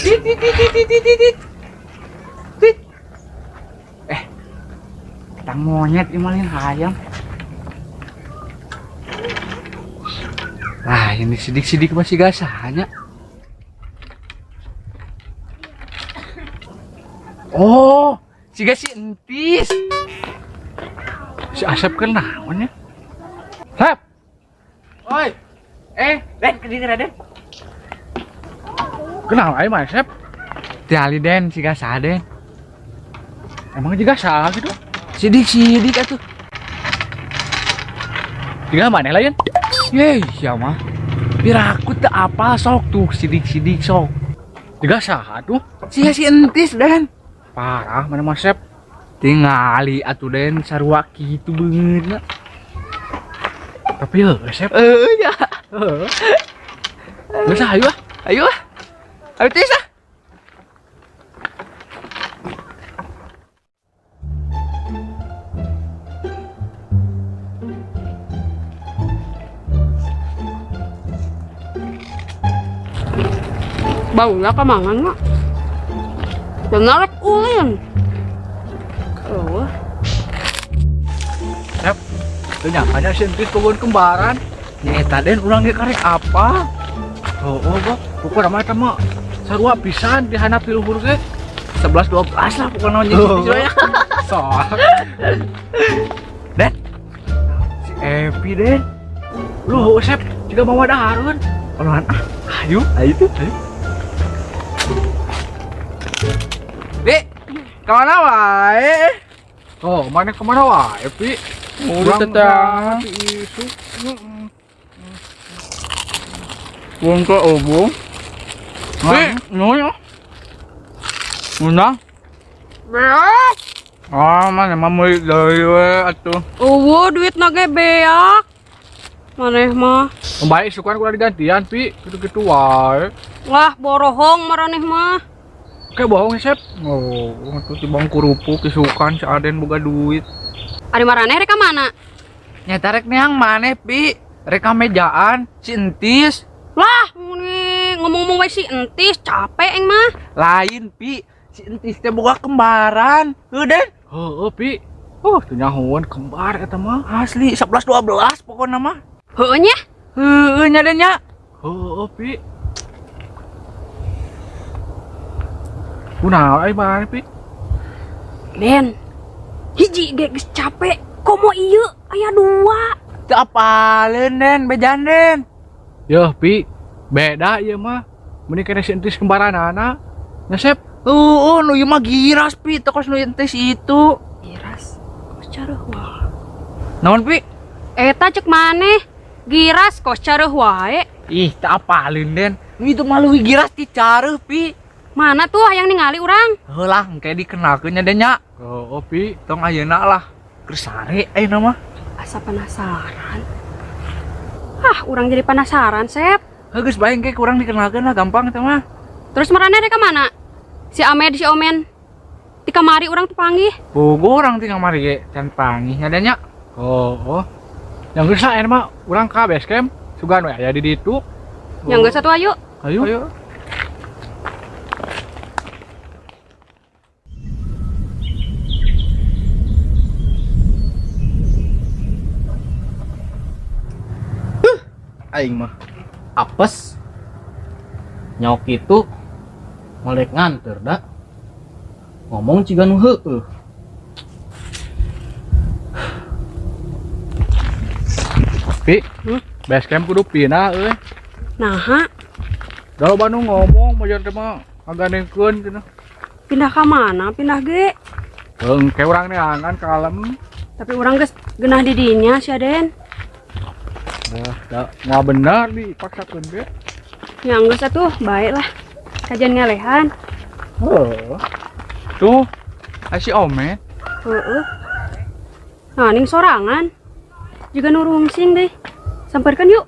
Tit tit tit tit tit tit tit. Tit. Eh. Tang monyet ieu mah lain hayam. Lah, ini sidik-sidik masih gasanya. Oh, siga si Entis. Si Asep kan naon nya? Sep. Oi. Eh, Den, ke dieu Den. Kenal aing mah Asep. Tiali Den, siga saha Den. Emang juga saha gitu? Sidik-sidik atuh. Tiga mana lain? Yeay, sia mah. Piraku teu apal sok tuh sidik-sidik sok. Tiga saha tuh? Sia si Entis, Den. Parah mana mah Sep. Tingali atuh Den sarua kitu beungeutna. Tapi heuh Sep. Heueuh nya. Heuh. Geus ah, ayo ah. Ayo ah. Ayo tis ah. Baunya kemana nggak? Benar rek ulin. Oh, Sep. Teu nyangkanya si Entis bogoan kembaran. Nya eta Den urang ge karek apa? Oh, oh, oh. Pokokna mah eta mah sarua pisan di handap di luhur ge. 11 12 lah pokokna mah jeung si Entis ya. Sok. Den. Si Epi Den. Lu Sep juga mawa dahareun. Olahan ah. Ayo, Ayo tuh. Ayo. Dek, kemana wae? Oh, mana kemana wae, Pi? Urang tetang. Isu. Wong ke obong. Pi, nyonya. Ngundang? Beak. Ah, mana mah meuli deui we atuh. Eueuh duit na ge beak. Maneh mah. Baik, sukan kurang digantian, Pi. Gitu-gitu wae. Wah, borohong maraneh mah. Kayak bohong, Sep. Oh, itu si bang kerupuk isukan si Aden boga duit. Ari maraneh rek ka mana? Nyata rek neang maneh, Pi. Rek mejaan si Entis. Lah, ini ngomong-ngomong wae si Entis capek eng mah. Lain, Pi. Si Entis teh boga kembaran. Heuh, Den. Heeh, Pi. Oh, teu nyahoan kembar eta mah. Asli 11 12 pokokna mah. Heueuh nya. Heueuh nya Den nya. Heeh, Pi. Kunaon ai maneh, Pi? Den. Hiji ge geus capek, komo ieu aya dua. Teu apaleun Den, bejan Den. Yeuh, Pi. Beda ieu mah. Mending kene si Entis kembaranana. Nya, Sep. Heueuh, nu ieu mah giras, Pi. Teu kos nu Entis itu. Giras kos careuh wae. Naon, Pi? Eta cek maneh. Giras kos careuh wae. Ih, teu apaleun Den. Nu itu mah leuwih giras ti careuh, Pi. Mana tuh hayang ningali urang? Heuh lah, engke dikenalkeun nya Den nya. Heueuh, Pi. Tong ayeuna lah. Keur sare ayeuna mah. Asa penasaran. Ah, urang jadi penasaran, Sep. Heuh geus bae engke kurang dikenalkeun lah, gampang eta mah. Terus maraneh rek ka mana? Si Amed, si Omen. Di kamari urang teu panggih. Puguh urang ti kamari ge can panggih nya Den nya. Oh, oh. Yang geus lah mah urang ka base camp sugan we aya di ditu. Yang geus atuh ayo. Ayo. Ayo. Aing mah apes nyok itu molek nganter da ngomong ciga nu heueuh. Pi, base camp kudu pindah euy. Naha? Da loba nu ngomong mojon teh mah ngagandengkeun cenah. Pindah ka mana? Pindah ge? Engke urang neangan kalem. Tapi urang geus geunah di dinya sia Den. Dah, dah, nggak benar dipaksakeun ge. Ya geus atuh, bae lah. Kajian ngelehan. Heeh. Tuh, ai si Omen. Heeh. Nah, ning sorangan. Juga nu rungsing deh. Samperkeun yuk.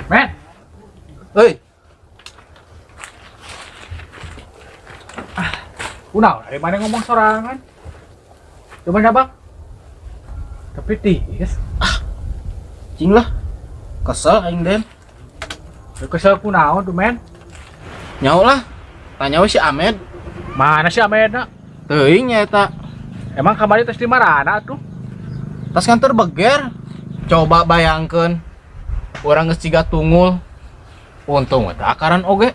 Men. Heuy. Ah, kunaon ari maneh ngomong sorangan? Coba nabak. Tapi tiis. Ah. Cing lah. Kesel aing Den. Kesel ku naon tuh men? Nyaho lah. Tanya we si Ahmed. Mana si Ahmed na? Teuing nya eta. Emang kamari tes di marana tuh? Tas kantor beger. Coba bayangkeun. Urang geus ciga tungul. Untung we teh akaran oge.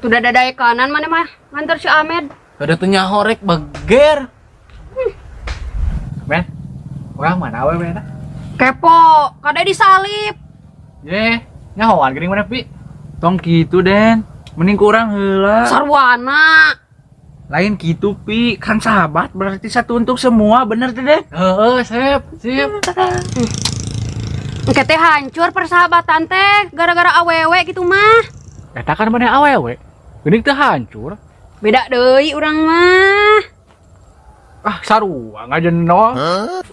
Tuh dadae kanan mana mah nganter si Ahmed. Kada teu nyaho rek beger. Men, urang mana we men? Kepo, kada disalip. Ye, nyahoan geuning mana pi? Tong kitu Den. Mending kurang heula. Sarwana. Lain gitu pi, kan sahabat berarti satu untuk semua, bener tuh Den? Heeh, sip, sip. Engke teh hancur persahabatan teh gara-gara awewe gitu mah. Eta kan maneh awewe. Geuning teh hancur. Beda deui urang mah. Ah, sarua ngajendol.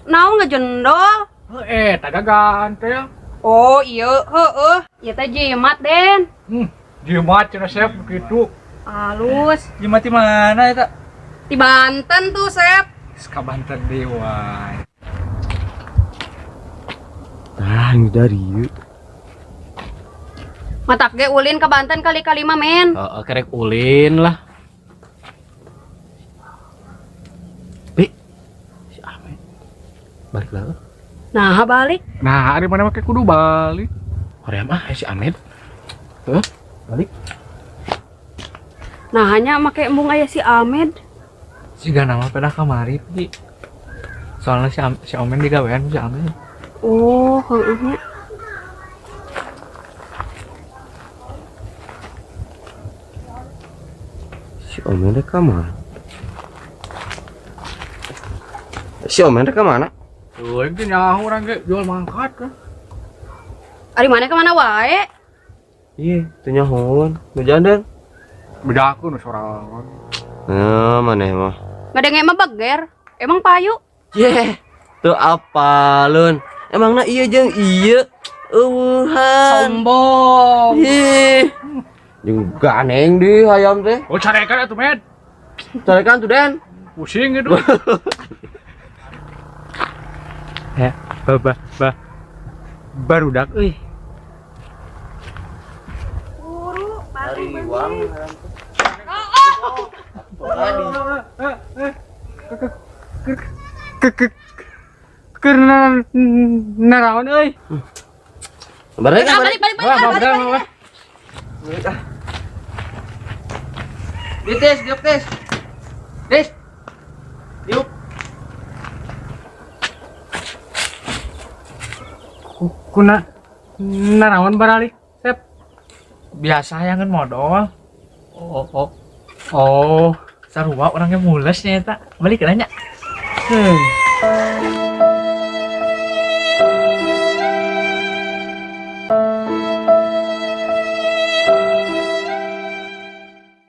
Naon ngajendol? Heeh, eta gagan teh. Oh iya, heeh. Ieu teh jimat, Den. Jimat cenah Sep kitu. Halus. Jimat di mana eta? Di Banten tuh, Sep. Ka Banten deui wae. Tah, ini dari ieu. Matak ge ulin ke Banten kali-kali mah, men. Heeh, kerek ulin lah. Pi. Si Ahmed. Balik lah. Nah, balik. Nah, ari mana make kudu balik. Hoream ah si Ahmed. Heuh, balik. Nah, hanya make embung aya si Ahmed. Siga nama pedah kamari pi. Soalnya si Omen digawean si Ahmed. Oh, heueuh nya. Si Omen rek ka mana? Si Omen rek ka mana? Euy, teh nyaho urang ge jual mangkat kan. Ari mana ka mana wae? Iya, teu nyahoan. Bejaan Den. Bedakeun sorangan. Nah, maneh mah. Ngadenge mah beger. Emang payu? Yeh, teu apaleun. Emangna ieu jeung ieu eueuhan. Sombong. Ih. Jeung ganeng di hayam teh. Oh, carekan atuh, Med. Carekan tuh, Den. Pusing gitu. Ya, ba ba ba barudak euy. Buru, Hariwang. Keur naraon euy. Balik, Balik, balik, balik, balik, balik. Balik ah. Dites, diuk tes. Tes. Diuk. Kuna naraon baralik, Sep. Biasa hayangan modal. Oh, oh. Oh, sarua orangnya mules nya eta. Balik nanya. Heuh.